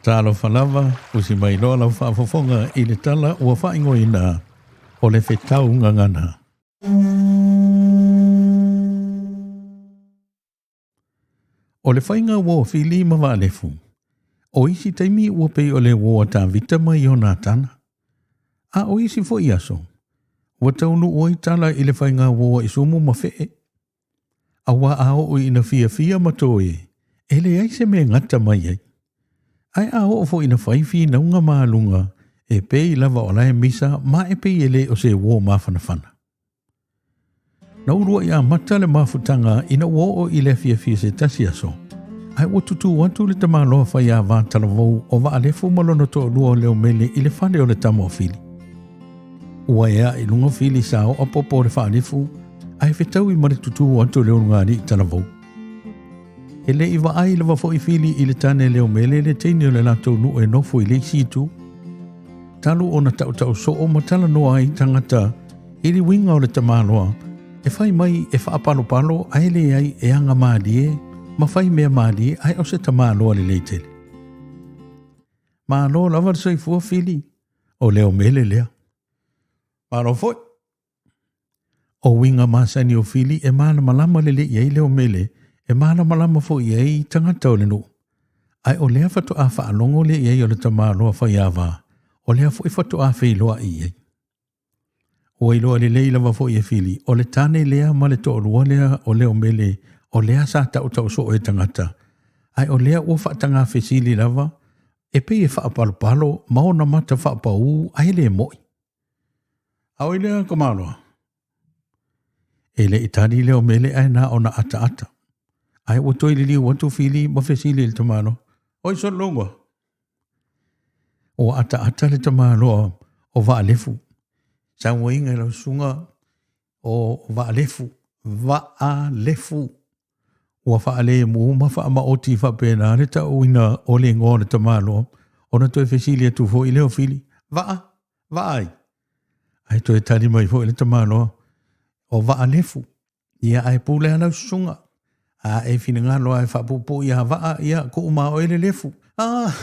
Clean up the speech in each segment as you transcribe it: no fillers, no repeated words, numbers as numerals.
Talofa lava, usi mai loa lau faafofoga i le tala ua faaigoaina o le fetau gagana. O le faiga uo a Fili ma Vaalefu, o isi taimi ua pei o le uo a Tavita ma Ionatana. A o isi foi aso, ua taunuu ai tala i le faiga uo a Isumu ma Fee. Aua a oo ina fiafia ma toe, e leai se mea e gata mai ai. Ae a oo foi ina fai finauga ma aluga, e pei lava o la e misa ma e pei e le o se uo mafanafana. Na uluai amata le mafutaga ina ua oo i le afiafi o se tasi aso, ae ua tutū atu le tamaloa faiava talavou o Vaalefu ma lona toalua o Leomele i le fale o le tama o Fili. Ua ea i luga Fili sa oa popo o le Faalefu, ae fetaui ma le tutū atu o le ulugalii talavou. E le i vaai lava foi Fili i le tane Leomele le teine o le latou nuu e nofo i le isi itu. Talu ona tautau soo ma talanoa ai tagata i le uiga o le tamaloa, e fai mai e faapalopalo ae leai e aga malie ma fai mea malie ae o se tamaloa lelei tele. Malo lava le soifua Fili, o Leomele lea. Malo foi. O uiga masani o Fili e malamalama lelei i ai Leomele, e malamalama foi i ai tagata o le nuu. Ae o lea faatoa faalogo lea i ai o le tamaloa faiava, o lea foi faatoa feiloai i ai. Ua iloa lelei lava foi e Fili, o le tane lea ma le toalua lea o Leomele, o lea sa tautau soo e tagata, ae o lea ua faataga fesili lava, e pei e faapalopalo ma ona mata faapaū ae le mo'i. A oi lea tamaloa? E le i tali Leomele ae na ona ataata. Ae ua toe liliu atu Fili ma fesili i le tamaloa, Oi Sologa! Ua ataata le tamaloa o Vaalefu. Sauaina i lau susuga o Vaalefu, Vaalefu. Ua faalemu ma faamaoti faapena le tauina o le igoa o le tamaloa, ona toe fesili atu foi lea o Fili, Vaa, vaai. Ae toe tali mai foi le tamaloa, o Vaalefu. Ia ae pule lava lau susuga. A e finagalo lava e faapuupuu ia Vaa, ia tuu ma oe le lefu. Ah!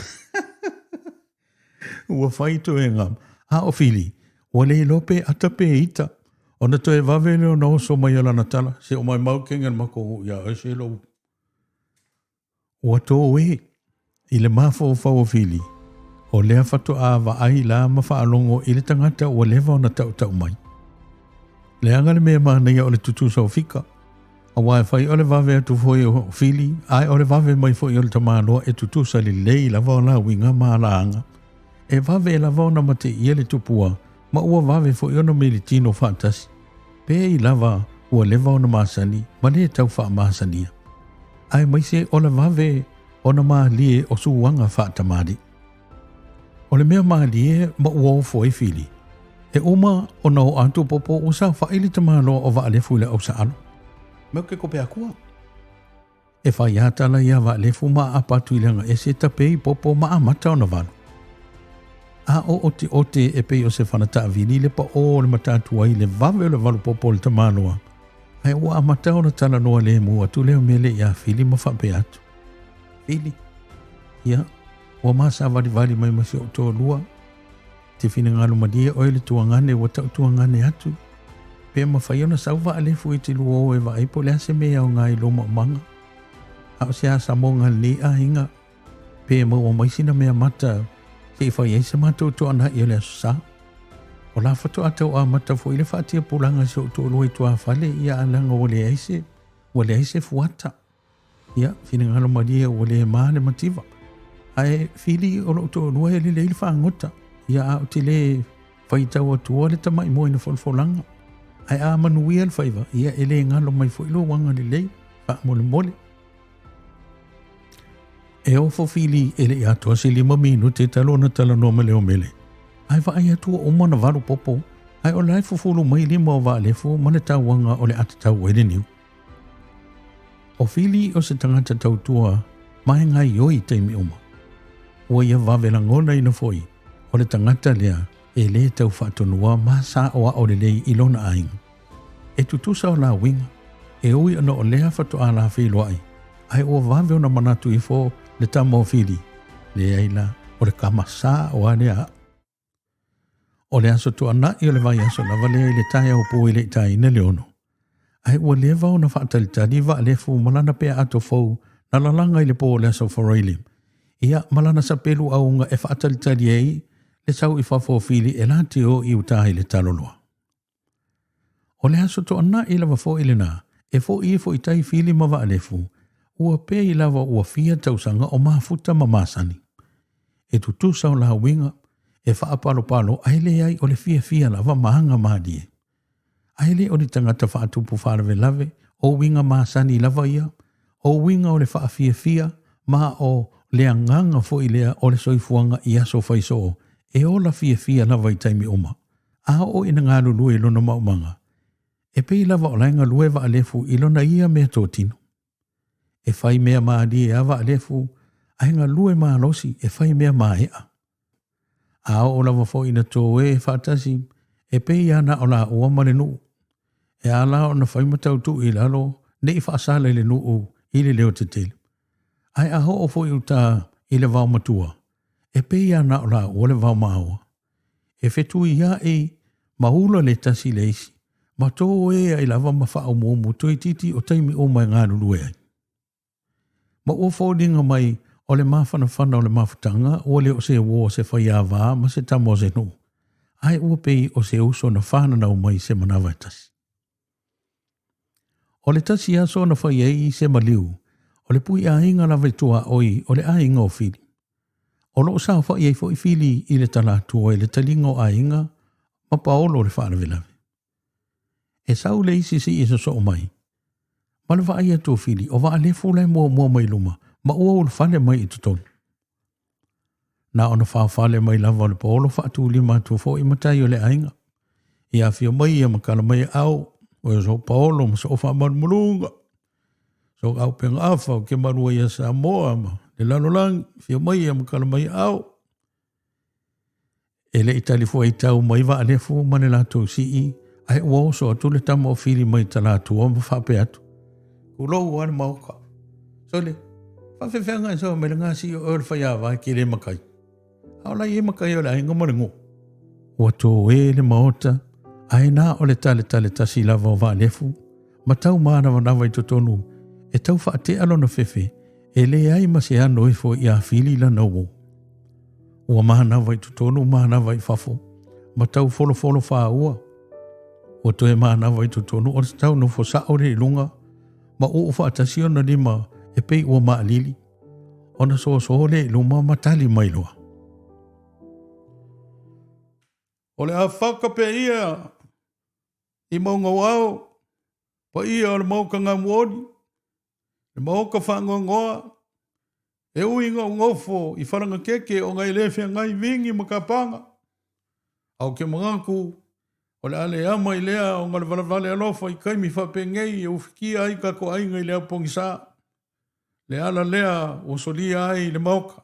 Ua fai toega. A o Fili, ua le iloa pe ata pe ita. Ona toe vave lea ona oso mai o lana tala, se o maumau kenge le matou nuu ia oe se lou. Ua toe i le mafaufau o Fili, o lea faatoa vaai la ma faalogo i le tagata ua leva ona tautau mai. Leaga le mea manaia o le tutusa o fika, aua e fai o le vave atu foi o Fili, ae o le vave mai foi o le tamaloa e tutusa lelei lava o la uiga ma alaaga. E vave lava ona mateia le tupua, ma ua vave foi ona militino faatasi. Pei lava ua leva ona masani ma le tau faamasania. Aemaise o le vave ona malie o suaga faatamalii. O le mea malie ma ua ofo ai Fili, e uma ona oo atu popo ua saofai le tamaloa o Vaalefu i le ausaalo. Mea ke kope akua. E fai a tala ia Vaalefu ma aapa atu i le agaese tapei popo ma amata ona valu. A o oteote e pei o se fana taavili le paʻō o le matatu ai le vave o le valu popo o le tamaloa, ae ua amata ona talanoa lemu atu lea mele iā Fili ma faapea atu, Fili, ia, ua ma savalivali mai ma si ou toalua, te finagalo malie oe le tuagane ua tau tuagane atu, pe mafai ona sau Vaalefu i te lua o e vaai po o le a se mea e aoga i lou maumaga. A o se asamoga a lenei aiga, pe maua mai sina mea mata se i fai ai se matou toanai o le Aso Sa. O la faatoa tau amata foi le faatiapulaga i si ou toalua i tuafale, ia a leaga ua leai se, ua leai se fuata. Ia, finagalo malie ua le ma le mativa. Ae fili o lou toalua e lelei le fagota. Ia a ou te le faitau atua le tamai moe na folafolaga. Ae a manuia le faiva, ia e le galo mai foi lou agalelei, faamolemole. E ofo Fili e le i atoa se 5 minute talu ona talanoa ma Leomele. Ae vaai atu ua uma ona valu popo, ae o la e fufulu mai lima o Vaalefu ma le tauaga o le atatau ai le niu. O Fili o se tagata tautua ma e gaoioi i taimi uma. Ua ia vave lagonaina foi o le tagata lea e lē tau faatonua ma saoao lelei i lona aiga. E tutusa o la uiga, e ui ona o lea faatoa la feiloai, ae ua vave ona manatu ifo le tama o Fili. Leai la, o le kama sa'o lava lea a'u. O le aso tuanai o le vaiaso lava lea i le taeao pō e le i taina le 6. Ae ua leva ona faatalitali Vaalefu ma lana pea ato fou na lalaga i le pō o le aso Faraile, ia ma lana sapelu auga e faatalitali ai le sau i fafo o Fili e la te o i uta i le taloloa. O le aso toanai lava foi lena, e foi ifo i tai Fili ma Vaalefu, ua pei lava ua fia tausaga o mafuta ma masani. E tutusa o la uiga, e faapalopalo ae leai o le fiafia lava ma aga malie. Ae le o ni tagata faatupu faalavelave, o uiga masani lava ia, o uiga o le faafiafia ma o le agaga foi lea o le soifuaga i aso faisoo, e ola fiafia lava i taimi uma. A oo ina galulue i lona maumaga, e pei lava o la e galue Vaalefu i lona ia meatotino. E fai mea malie a Vaalefu, ae galue malosi e fai mea mae'a. A oo lava foi ina toe faatasi, e pei lava na o laua ma le nuu. E ala ona fai ma tautuu i lalo ne i faasala i le nuu i le leo tetele. Ae a oo foi i uta i le vaomatua, e pei lava na o laua le vaomaoa. E fetuia'i ma ula le tasi i le isi, ma toe ai lava ma faaumuumu toeitiiti o taimi uma e galulue ai. Ma ua foliga mai o le mafanafana o le mafutaga ua le o se uo o se faiava ma se tama o se nuu, ae ua pei o se uso na fananau mai i se manava e tasi. O le tasi aso na fai ai se maliu, o le pui aiga lava i tuaoi o le aiga o Fili. O lo o saofai ai foi Fili i le talatua i le taliga o aiga ma paolo o le faalavelave. E sau le isi sii sosoo mai, ma le vaai atu o Fili, o Vaalefu la e muamua mai luma, ma ua ulufale mai i totonu. Na ona faofale mai lava o le paolo faatulima atu foi matai o le aiga. Ia afio mai ia ma kala mai ao, o e so paolo ma so faamalumaluga. So au penga afa o ke malua ia Samoa ma le lalolagi, afio mai ia ma kala mai ao. E le i talifuaitau mai Vaalefu ma le latou sii, ae ua oso atu le tama o Fili mai Talatua ma faapea atu, Tulou lava le maoka. Sole, faafefeaga e sau mai le gasii o oe o le faiava e ke le makai. A o la i ai makai o le aiga ma le nuu. Ua toe le maota, ae na o le taletale tasi lava o Vaalefu, ma tau manavanava i totonu e tau faatea lona fefe, e leai ma se ano ifo iā Fili lana uo. Ua manava i totonu, manava i fafo, ma tau folofolo fāua. Ua toe manava i totonu o le tau nofo sa'o lea i luga, ma uu faatasi ona lima e pei ua maalili, ona soso lea i luma ma tali mai loa. O le a faka pea ia i mauga o ao, paia o le maoka gamuoli, le maoka faanoanoa, e ui ina ou nofo i falagakeke ona e le feagai vigi ma kapaga. A ou te manatu o le a le ama i lea ona o le valevale alofa i taimi faapenei e ufitia ai tatou aiga i le ao pogisa. Le ala lea ua solia ai le maoka.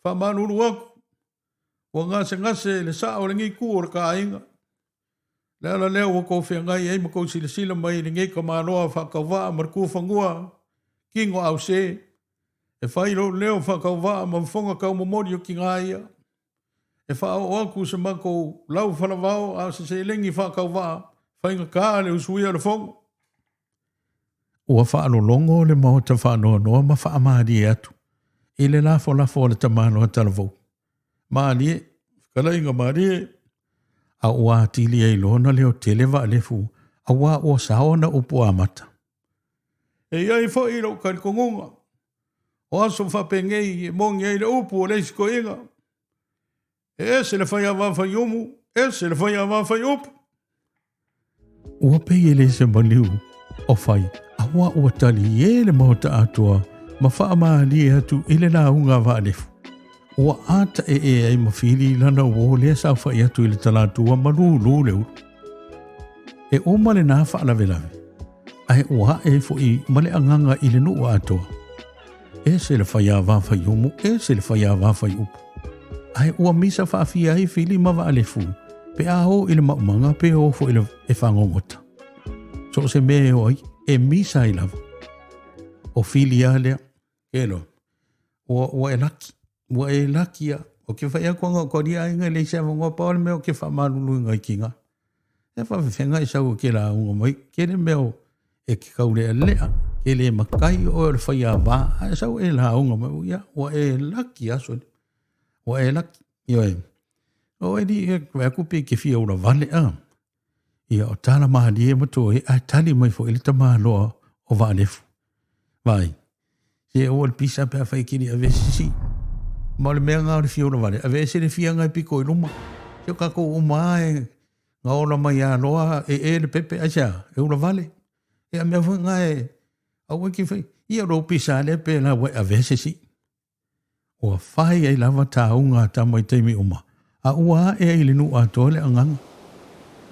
Faamalulu atu, ua gasegase le sao o lenei itu o le ta aiga. Le ala lea ua tou feagai ai ma tou silasila mai i lenei tamaloa faatauvaa ma le tufanua kino ause, e fai lou leo faatauvaa ma fofoga taumomoli o tina ia, e faaoo atu se matou lau falavao a o se seleni faatauvaa faigata le usuia o le fono. Ua faalologo le maota faanoanoa ma faamalie atu i le lafolafo a le tamaloa talavou. Malie, fetalaiga malie, a ua atili ai loa ona leo tele Vaalefu, auā ua sao ana upu amata. E i ai foi lou talitonuga, o aso faapenei e moni ai le upu o le isi toeaina, E ese le faiava faiumu, ese le faiava faiupu. Ua pei e le se maliu o fai, auā ua tali e le maota atoa ma faamalie atu i le lauga a Vaalefu. Ua ata ee ai ma Fili lana uo lea saofai atu i le talatua ma lūlū le ulu. E uma lenā faalavelave, ae ua ae ai foi ma le agaga i le nuu atoa. Ese le faiava faiumu, ese le faiava faiupu. Ae ua misa faafia ai Fili ma Vaalefu, pe a o i le maumaga pe o foi le e fagogota. So o se mea e o ai, e misa ai lava. O Fili a lea, ke loa. Ua, ua e laki. Ua e laki a. O ke whai aku anga o ka ria ainga le se avongoa pa o le mea o ke whaamalulu inga i ki nga. E whawhewhenga i sau o ke la unga mai. Ke le mea o e ke kaulea lea. Ke le makai o e o le whai a wā. A e sau e la unga mai. Ia, ua e laki a soli. Ua e laki. Ioe. O e li e aku pe ke fia ula vale a. Ia o tala malie ma toe ae tali mai foi le tamaloa o Vaalefu. Vaai, se aua le pisa pe a fai kili ave sisi. Ma o le mea nga o le fia ula vale, ave ese le fia nga e piko i luma. Se o kakou uma a e nga ola mai a loa e e le pepe, ai sea, e ula vale. E a mea foi nga e aua ki fai, ia lou pisa lea pe la ua e ave ese si. Ua fai ai lava tāuga a tama i taimi uma, a ua ae ai i le nuu atoa le agaga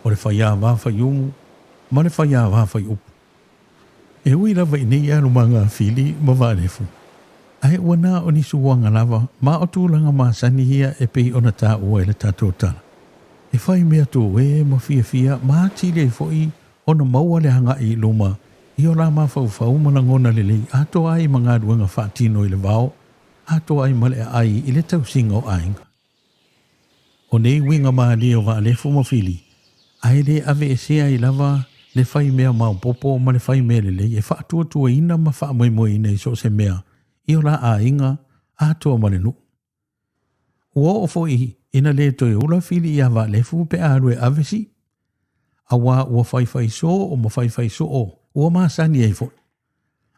o le faiāwā faiumu ma le faiāwā faiupu. E ui lava i nei alumaga a Fili ma Vaalefu, ae ua na o ni suaga lava ma o tulaga masani ia e pei ona tāua e le tatou tala. E whai mea tō e ma fiafia ma atili ai foʻi ona maua le agai i luma i o la mafaufau ma lagona lelei atoa ai ma galuega faatino i le vao, atoa ai ma le aai i le tausiga o aiga. O nei uiga malie o Vaalefu ma Fili, ae le aveesea ai lava le fai mea maopopo ma le fai mea lelei e faatuatuaina ma faamoemoeina i so o se mea i o la aiga atoa ma le nuu. Ua oo foi ina le toe ula Fili iā Vaalefu pe a alu e ave si, auā ua faifaisoo ma faifaisoo ua masani ai foi.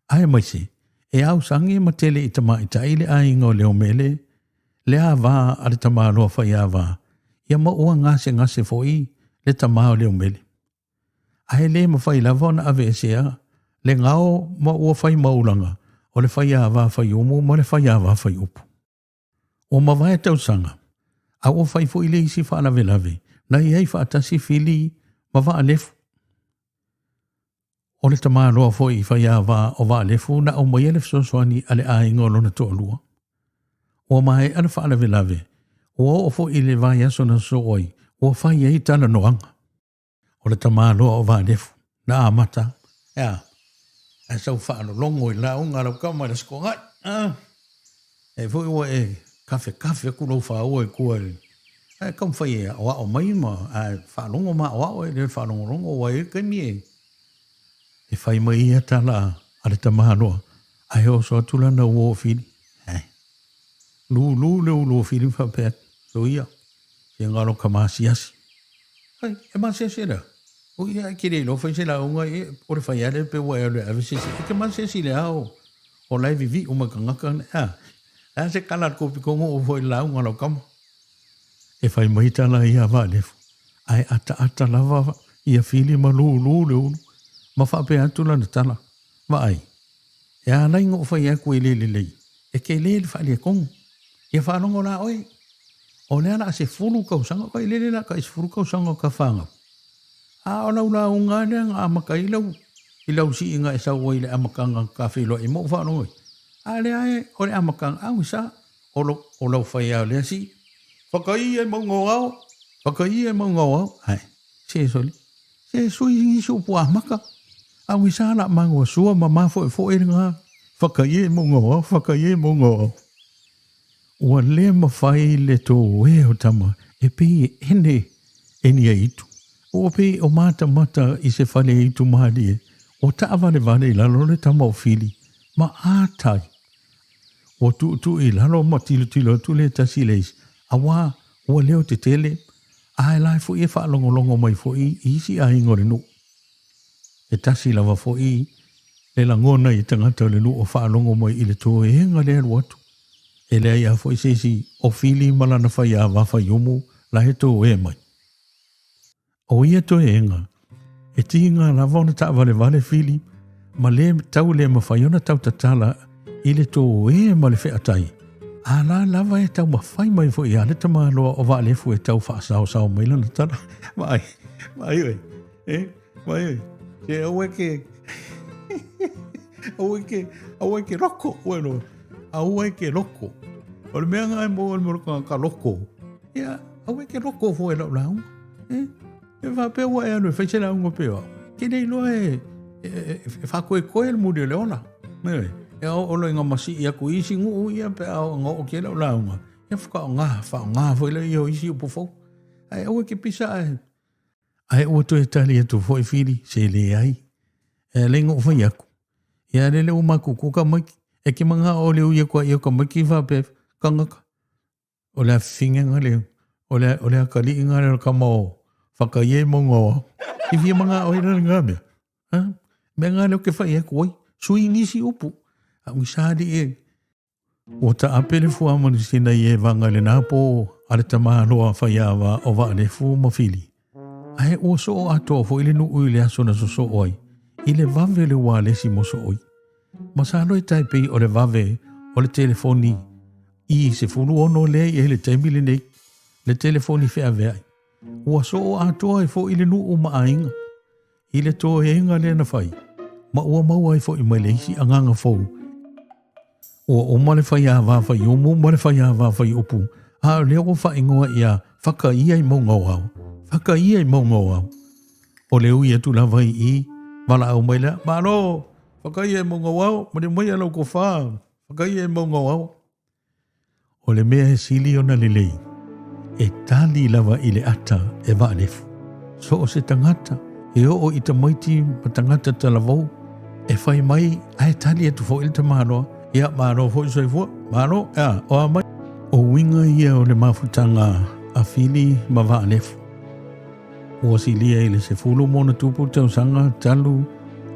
Aemaise, e ausage ma tele i tamaitai le aiga o Leomele, le avā a le tamaloa faiavā, ia ma ua gasegase foi le tama o Leomele. Ae le mafai lava ona aveesea le gao ma ua fai maulaga o le faiāwā faiumu ma le faiāwā faiupu. Ua mavae tausaga, a ua fai foi le isi faalavelave na i ai faatasi Fili ma Vaalefu. O le tamaloa foi i faiāwā o Vaalefu na aumaia le fesoasoani a le aiga o lona toalua. Ua maea le faalavelave, ua oo foi i le vaiaso na sosoo ai, ua fai ai talanoaga. O le tamaloa o Vaalefu na amata, ea, ae sau faalologo i lauga a lau tama i le Aso Toonai. A, e foi ua e kafekafe atu lou fāua i tua i, ae taumafai e aoao mai ma, ae faalogo ma aoao e le faalogologo ua i ai le taimi e, e fai mai ia tala a le tamaloa, ae oso atu lana uo o Fili. Ae, lūlū le ulu o Fili ma faapea atu, Soia, se galo ka masiasi. Ai, e masiasi e lea. O ia, e ke le iloa fai se lauga, e, o le fai ale pe ua e alu e ave se isi. E ke masiasi le ao o la e viviu mai kangaka ne. A, a se kala le kopi kongo o foi lauga lau kama. E fai mai tala ia Vaalefu. Ae ataata lava ia Fili ma lūlū le ulu, ma faapea atu lana tala, Vaai, e ala i na ou fai atu e le lelei, e tele le faaleatonu. Ia faalogo la oe, o lea la a 10 tausaga, o ka ilele la ka i 10 tausaga o ka fanau. A o lau lauga lea na amata ai lau, i lau siiga e sau ai i le amataga ka feiloai ma ou faalogo ai. A lea e, o le amataga, au sa, o, lo, o lau fai a o lea sii. Whakaia e maunga o ao, whakaia e maunga o ao. Ae, se soli, se sui nisi upu amaka. Au i sa la mangoa sua ma mafoefoe le ngā. Whakaia e maunga o ao, whakaia e maunga o ao. Ua le mawhai le tō e o tama e pei e ene e nia itu. Ua pei o matamata i se whale itu mālie, o taawalewale i lalo le tama o Fili, ma ātai. Ua tuutuu i lalo ma tilotilo atu le tasi i le isi, auā ua leo tetele, a e lae foi e faalogologo mai foi i isi aiga o le nuu. E tasi lava foi le lagona i tagata o le nuu o faalogo mai i le toega le alu atu. E leai a foi se isi o Fili ma lana faiāwā faiumu la e toe mai. O ia toeega, e tiga lava ona taavalevale Fili ma le tau le mawhai ona tau tatala i le toe ma le featai. A la lava e taumafai mai foi ia le tamaloa o Vaalefu e tau faasaosao mai lana tala. Vaai, vaai oe, e, vaai oe, se aua e ke, aua e ke, aua e ke loko, ua loa, aua e ke loko. O le mea nga e maua le mea ka loko, ia, aua e ke loko fua e lau lauga. E, e faapea ua e alu e fai se lauga pe au. Ke le iloa e, e, e, e faakoekoe le muli o le ola. Ioe. E oo loa ina masii aku i isi nuu ia pe a oo ina oo ki ai lau lauga, ia whakaonga, whaonga foi lea ia o isi upu fou. Ae aua e ke pisa ae, ae ua toe tali atu foi Fili, se leai. E ala ina ou fai aku, ia lele ua makuku ka maiki, e ke mangao o le ui aku a ia o ka maiki faapea, kangaka, O le afifiga lea, o le, o le akaliiga lea o le kama o whakaia i maunga o ao. I fia manga o ira ngā mea. Ha? Mea ngā leo ke whai aku oi. Sui nisi upu. A ui sāli e. Ua taape le fua manu sina i e vanga le nā pō a le tamāloa whaiāwā o Vaalefu ma Fili. Ae ua soo atoa foi le nuu i le aso na sosoo ai, i le vave o le ualesi mosooi. Masalo e tai pei o le vave o le telefoni i 16 lea i ai le taimi lenei, le telefoni feaveai. Ua soo atoa ai foi le nuu ma aiga i le toega lea na fai, ma ua maua ai foi mai le isi agaga fou. Ua uma le faiāwā whaiumu ma le faiāwā whaiupu, a o lea ua faaigoa ia Whakaia i Maunga o Ao. Whakaia i Maunga o Ao. O le ui atu lava i i, valaau mai lea, Malo! Whakaia i Maunga o Ao, maliu mai a lau kofā, Whakaia i Maunga o Ao. O le mea e sili ona lelei, e tali lava i le ata e Vaalefu. So o se tagata e oo i tamaiti ma tagata talavou, e fai mai ae tali atu foi le tamaloa, ia malo foi soifua, malo, ea, o a mai. O uiga ia o le mafutaga a Fili ma Vaalefu. Ua silia i le 10 ma ona tupu tausaga talu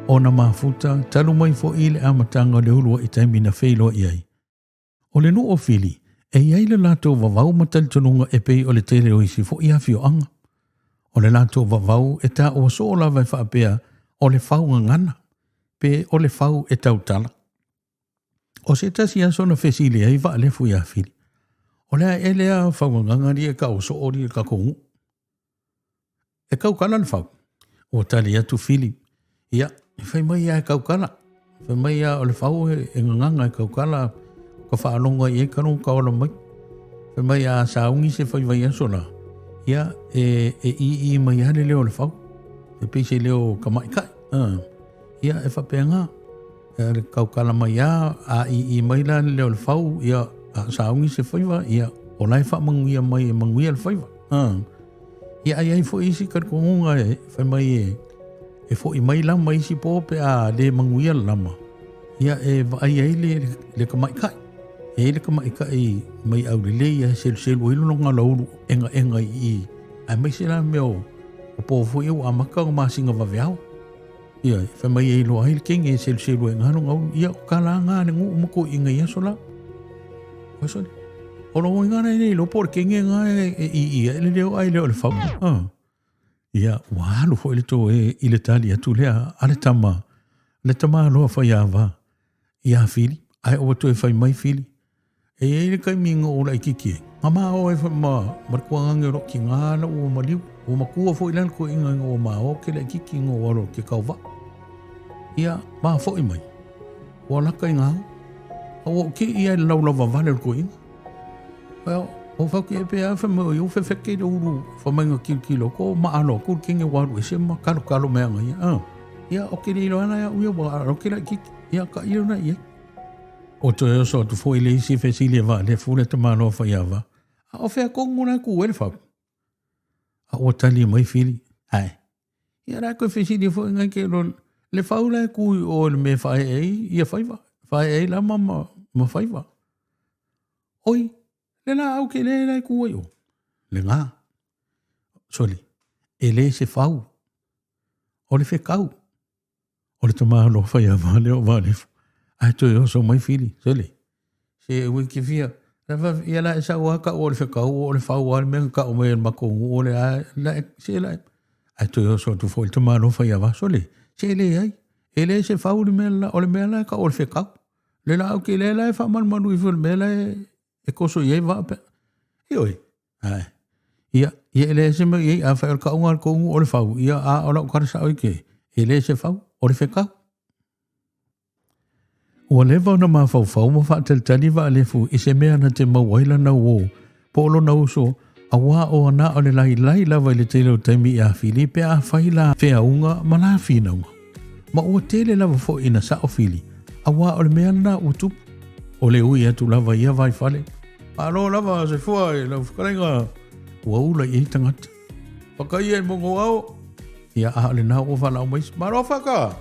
ona mafuta, talu mai foi le amataga o le uluai taimi na feiloai ai. O le nuu o Fili, e i ai le latou vavau ma talitonuga e pei o le tele o isi foi afioaga. O le latou vavau e taua soo lava e faapea o le fau gagana, pe o le fau e tautala. O se tasi aso na fesili ai Vaalefu iā Fili, o le a ea lea fau gagana lia e taua soo lia i le tatou nuu? E kaukala le fau. Ua tali atu Fili, ia, e fai mai ia e kaukala. Fai mai ia o le fau e, e gagana e kaukala, ka whaalonga i e karo ka ola mai. Fai mai a saungi se fai vai aso la, ia, e, e i i mai a le leo o le fau. E pei se leo ka mai kai. Ia, e whapea ngā. E le kaukala mai a, a i i mai la le leo o le fau, ia, a saungi se faiva, ia, o la e whaamanguia mai e manguia le faiva. Ia ai ai foi isi talitonuga e fai mai e, e foʻi mai lama isi pō pe a lē manuia le lama, ia e vaai ai le, le tamaitai. E ai le tamaitai mai aulelei ae seluselu ai lona galaulu egaega i i, aemaise la mea o, o pō foi ia ua amata ona masina vaveao. Ia, e fai mai e iloa ai le kenge e seluselu ai ngā lona ulu, ia o ka la ngā le nuu ma toeaiina i aso la. Oi sole. O lo ngā nei nei lopo le kenge ngā e, e i i e le leo ai leo le fau. Ah. Ia, ua alu foi le tō e i le tali atu lea a le tama, le tama aloa whai āwā, iā Fili, ae ua toe whai mai Fili. E i ai le taimi ina ou laitiiti ai, nga mao ai foi ma, ma le tuagange o lou tigā la ua maliu, ua matua foi la le toeaina ina ua mao ke laitiiti ina ua alo i ke tauvaa. Ia, ma foi mai, ua lata i ngā ao, a ua ou kii ia i le laulava vale o le toeaina. Well, o fau ke pe a fai mai o iu whewheke i le ulu, fai mai nga kilokilo ko ma alo aku le kenge ua alu ese ma kalokalo mea nga ia. Ah. Ia, o ke le iloa ana ia uia ua alo ke laitiiti. Ia, ka ia na ia. O toe oso atu foi le isi fesili e Vaalefu le tamaloa faiava, A o fea tonu la e ku ai le fau? A ua tali mai Fili, Ae, ia la koe fesili foi ngai ke lo le fau la e ku i o le mea e whae ai ia faiva, whae ai lama ma, ma faiva. Oi, le la au ke le la e ku ai o. Le ngā. Sorry, e le se fau. O le whekau. O le tama alofa ia Vale o Valefu. Ae toe oso mai Fili, sole. Se ui ki fia. La fa ia la e sau a ka o le whekau o le whau a le mea ka o mai el mako ngu o le a la e se la e. Ae toe oso atu foi le tama alofa ia va sole. Se le ai. E le se whau le mea la o le mea la ka o le whekau. Le la au ke le la e whamalumalu i le mea la e e koso i ai vaa pe. Ioe. Ae. Ia, ia e le se mea i ai, a whai o le kaunga le koungu o le whau, ia a o lau kara sao i ke, e le se whau, o le whekau. Ua leva ona mafaufau ma faatalitali Vaalefu i se mea na te maua ai lana uō, po o lona uso, auā o ana o le lailai lava i le tele o taimi iā Fili pe a fai la feauga ma la finauga. Ma ua tele lava foi ina sao Fili, Auā o le mea lena ua tupu, o le ui atu lava i ia vaifale, Malo lava soifua i lau fetalaiga, ua ula i ai tagata. Fakaia i Mogoao, ia a o lena ua valaau mai isi, Malo Faka!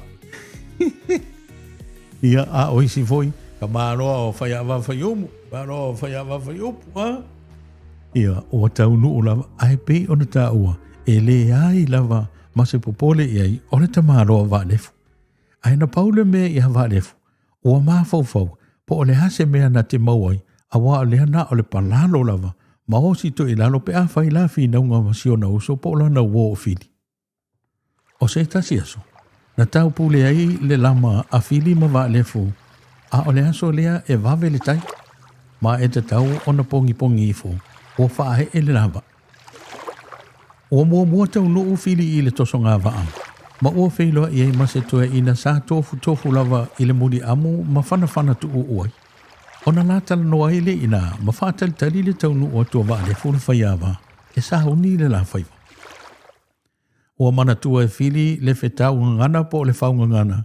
Ia a o isi foi, ka maloa o Faiava Faiumu, maloa o Faiava Faiupu, a? Ia, ua taunuu lava, ae pei ona taua, e leai lava ma se popole i ai o le tamaloa Vaalefu. Ae na pau le mea iā Vaalefu, ua mafaufau po o le a se mea na te maua ai, auā o lea na o le palalo lava ma osi toe i lalo pe afai la finauga ma si ona uso po o lana uo o Fili. O se tasi aso, na taupule ai le lama a Fili ma Vaalefu, a o le aso lea e vave le tai, ma e tatau ona pogipogi ifo ua faaee le lava. Ua muamua taunuu Fili i le tosoga vaa, ma ua feiloai ai ma se toeaina sa tofutofu lava i le muliamu ma fanafana tuuu ai. Ona la talanoa ai lea i ina ma faatalitali le taunuu atu o Vaalefu le faiava e sauni le lafaiva. Ua manatua e Fili le fetau gagana po o le fau gagana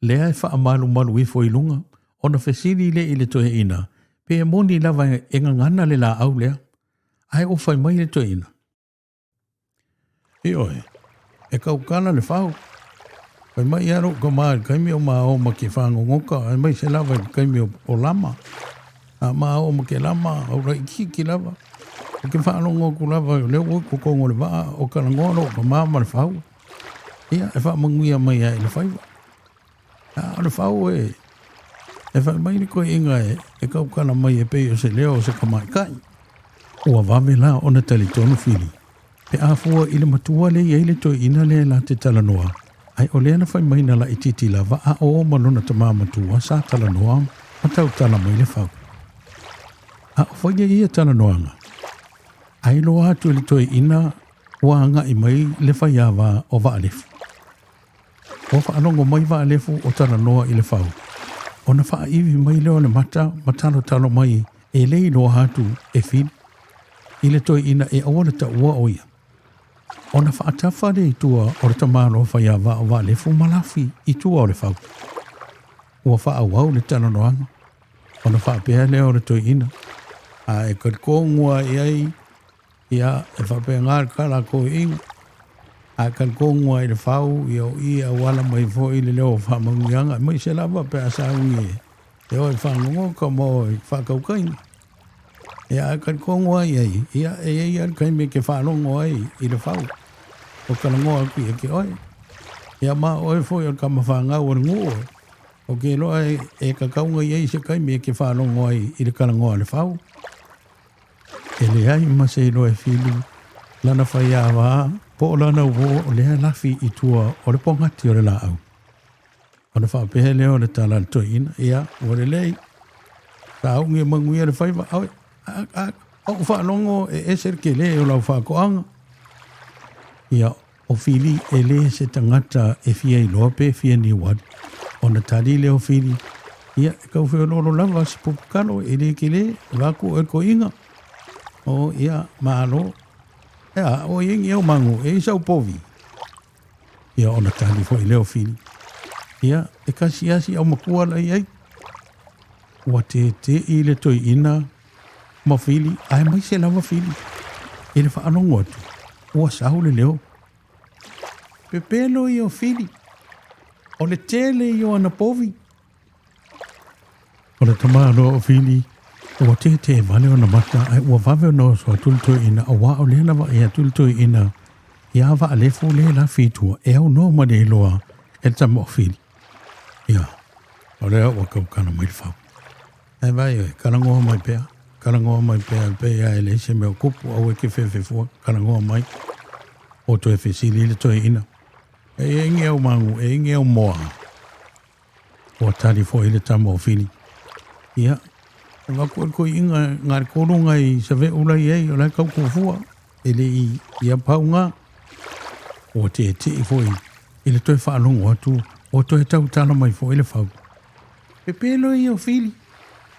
lea e faamalumalu ifo i luga, ona fesili lea i le toeaina pe moni lava e gagana le laau lea. Ae ua fai mai le toeaina, Ioe, e kaukala le fau. Fai mai ia lou tama i le taimi o ma o ma ke fagogoka, aemaise lava i le taimi o lama. A ma o ma ke lama, au laitiiti lava. Ou te faalogo atu lava o lea ua i totonu o le vaa o talanoa lou tama ma le fau. Ia, e faamanuia mai ai i le faiva. A o le fau e, e fai mai le toeaina e, e tautala mai e pei o se leo o se tamaitai. Ua vave la ona talitonu Fili, pe a fua i le matua lea i ai le toeaina lea la te talanoa, ae o lea na fai mai na laitiiti lava a o ma lona tama matua sa talanoa ma tautala mai le fau. A o faia ia talanoaga, ai loa atu e le toeaina ua agai mai le faiava o Vaalefu. Ua faalogo mai Vaalefu o talanoa i le fau, ona faaivi mai lea o le mata ma talotalo mai e le iloa atu e Fili i le toeaina e aua le taua o ia. Ona faatafa lea i tua o le tamaloa faiava o Vaalefu ma lafi i tua o le fau. Ua faaauau le talanoaga, ona faapea lea o le toeaina, A e talitonu lava i ai Ia, e faapena le tala a toeaiina, a e talitonu lava i le fau, ia o i e auala mai foi le leo o faamanuiaga, aemaise lava pe a sauni e o e fagogota ma o e faatautaina. Ia, a e talitonu lava i ai, ia, e i ai lava le taimi e te faalogo ai i le fau, o talanoa atu ia te oe. Ia, ma o oe foi o le tama fanau a le nuu, ou te iloa e tatau ona i ai se taimi e te faalogo ai i le talanoa a le fau. E leai ma se iloa e Fili lana faiava po o lana uo o lea lafi i tua o le pogati o le laau. Ona faapea lea o le tala a le toeaina, ia, ua lelei, sauni e manuia le faiva, oi, a, a, ou faalogo e ese le tele o lau faatoaga. Ia, O Fili e le se tagata e fia iloa pe fia niuali. Ona tali lea o Fili, Ia, e tau feoloolo lava se pupu talo e le tele, vaeatu oe le toeaina. O, ia, malo. Ea, o i ai ni au magu, e i ai sau povi? Ia, ona tali foi lea o Fili, Ia, e kasi lava si aumatua la i ai. Ua tete'i le toeaina ma Fili, aemaise lava Fili i le faalogo atu, ua sau le leo. Pepelo ia o Fili, o le tele ia o ana povi. O le tamaloa o Fili, ua tētē vale ona mata, ae ua vave ona oso atu le toeaina, auā o lea na vaai atu le toeaina iā Vaalefu le la fitua e aunoa ma le iloa e le tama o Fili. Ia, o lea ua tautala mai le fau. Ae vaai oe, talanoa mai pea, talanoa mai pea e pei lava e leai se mea o tupu, aua e te fefefua, talanoa mai. Ua toe fesili le toeaina, E i ai ni au magu, e i ai ni au moa? Ua tali foi le tama o Fili, Ia, e avatu ai le toeaina na le tolu nai save'u la i ai, o la e tau fuafua, e le i ia pau na. Ua teete'i foi i le toe faalogo atu, ua toe tautala mai foi le fau. Pepelo ia o Fili,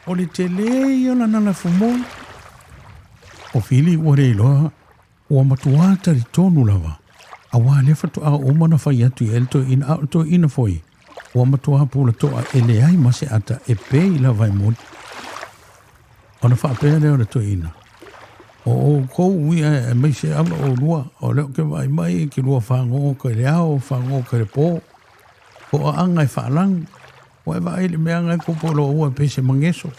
o le tele ia o lana lafumoa. O Fili ua le iloa, ua matuā talitonu lava, auā lea faatoa uma ona fai atu i ai le toeaina, a o le toeaina foi, Ua matuā pulatoa e leai ma se ata e pei lava e moni. Ona faapea lea o le toeaina, O outou ia aemaise ava oulua, o lea ou te vaai mai e te lua fagogoka i le ao, fagogoka i le po, po o aga e faalagu, ua e vaai i le mea na e tupu o lou ua e pei se mageso.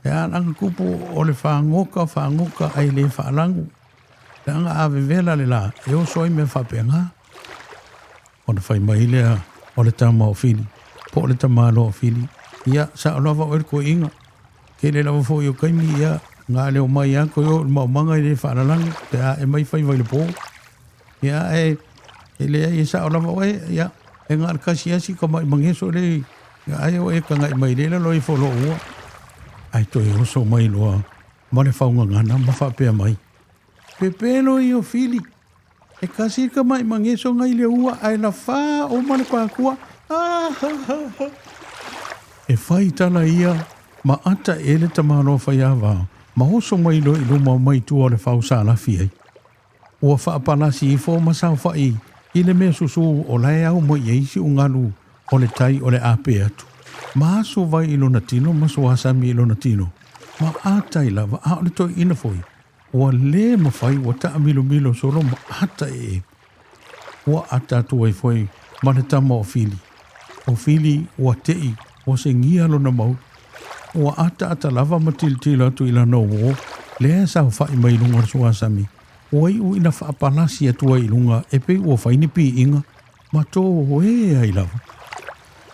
E a lana tupu o le fagoka, fagoka ae le faalagu, leaga a vevela le la, e oso ai mea faapena. Ona fai mai lea o le tama o Fili, po o le tamaloa o Fili, Ia, sao lava oe le toeaina. Tele lava foi o taimi, ia, na leo mai lava toe oo i le maomaga e le faalalagi pe a ae mai faiva i le po. Ia, ae e leai e sao lava oe, ia, e na o le tasi lava si tamai mageso lea, ai o e tagai mai lea i lalo ifo o lou ua. Ae toe oso mai loa ma le faugagana ma faapea mai, Pepelo ia o Fili, E kasi ka mai mageso ngai le ua ae lafa uma le pakua. Ah, ha, ha, ha. E fai tala ia ma ata e le tamaloa faiava ma oso mai loa i luma mai tua o le fau sa lafi ai. Ua faapalasi ifo ma saofai i le mea susu o la e au mai ai siugalu o le tai o le a pe atu. Ma aso vai i lona tino ma suasami i lona tino. Ma atai lava a o le toeaina foi Ua lē mafai, ua taamilomilo solo ma ata ee. Ua ata atu ai foi ma le tama o Fili. O Fili ua teʻi, ua segia lona mau. Ua ataata lava ma tilotilo atu i lana uō, lea e saofaʻi mai i luga o le suasami. Ua iʻu ina faapalasi atu ai i luga e pei ua fai ni piiga ma tōē ai lava.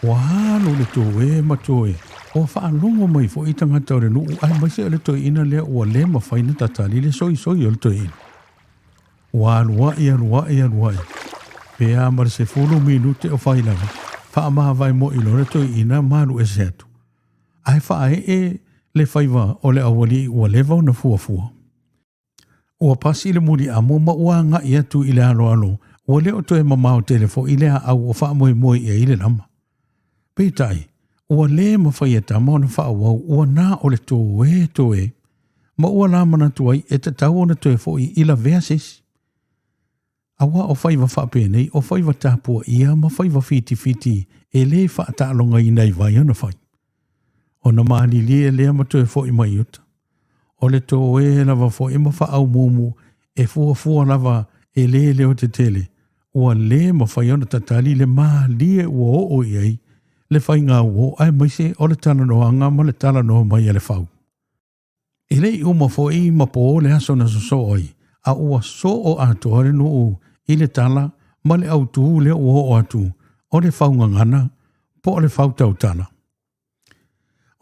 Ua alu le tōē ma tōē, ua faalogo mai foi tagata o le nuu aemaise o le toeaina lea ua lē mafai ona tatali le soisoi o le toeaina. Ua aluaʻi, aluaʻi, aluaʻi, pe a ma le 10 minute o fai lava, faamavae moi loa le toeaina ma alu ese atu. Ae faaee le faiva o le aualii ua leva ona fuafua. Ua pasi le muliamu ma ua agai atu i le aloalo, ua le o toe mamao tele foi le aau o faamoemoe i ai le lama. Peitai, ua lē mafai e Tama ona faaauau ua na o le toe toe, ma ua la manatu ai e tatau ona toe foʻi i lavea se isi. Aua o faiva faapenei, o faiva tapuaia ma faiva fitifiti e lē faataalogaina i vai ona fai. Ona malilie lea ma toe foʻi mai i uta. O le toe lava foi ma faaumuumu e fuafua lava e lē leotetele, ua lē mafai ona tatali le malie ua oo i ai le faiga uō aemaise o le talanoaga ma le talanoa mai a le fau. E le i uma foi ma pō le aso na sosoo ai, a ua soo atoa le nuu i le tala ma le autū lea ua oo atu, o le faugagana po o le fautautala.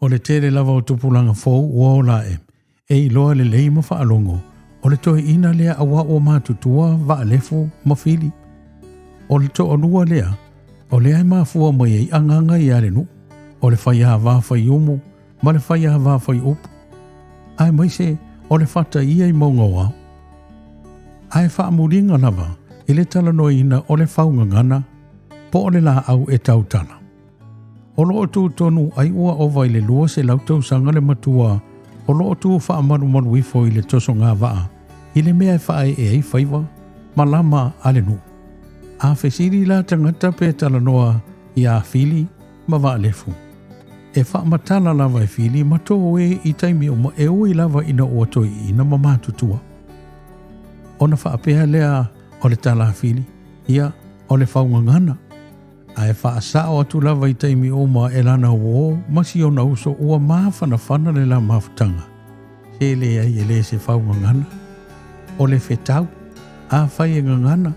O le tele lava o tupulaga fou ua ola aʻe, e iloa lelei ma faalogo, o le toeaina lea auā ua matutua Vaalefu ma Fili. O le toalua lea, o lea e mafua mai ai agaga ia le nuu, o le faiāvā faiumu ma le faiāvā faiupu, aemaise o le fata ia i mauga o ao. Ae faamuliga lava i le talanoaina o le faugagana po o le laau e tautala. O lo o tu tonu ai ua ova i le 200 tausaga le matua o lo o tu faamalumalu ifo i le tosogā vaa i le mea e faaee ai faiva ma lama a le nuu. A fesili la tagata pe talanoa iā Fili ma Vaalefu. E faamatala lava e Fili ma tōē i taimi uma e ui lava ina ua toeaina ma matutua. Ona faapea lea o le tala a Fili, ia, o le faugagana. Ae faasao atu lava i taimi uma e lana uō ma si ona uso ua mafanafana le la mafutaga. Se leai e le se faugagana. O le fetau, afai e gagana,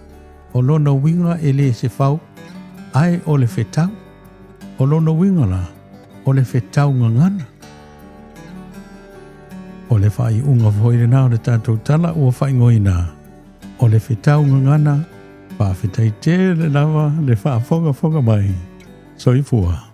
O lona uiga e le se fau, ae o le fetau. O lona uiga la, o le fetau gagana. O le faaiuga foi lena o le tatou tala ua faaigoaina, o le fetau gagana, faafetai tele lava le faafogafoga mai. Soifua.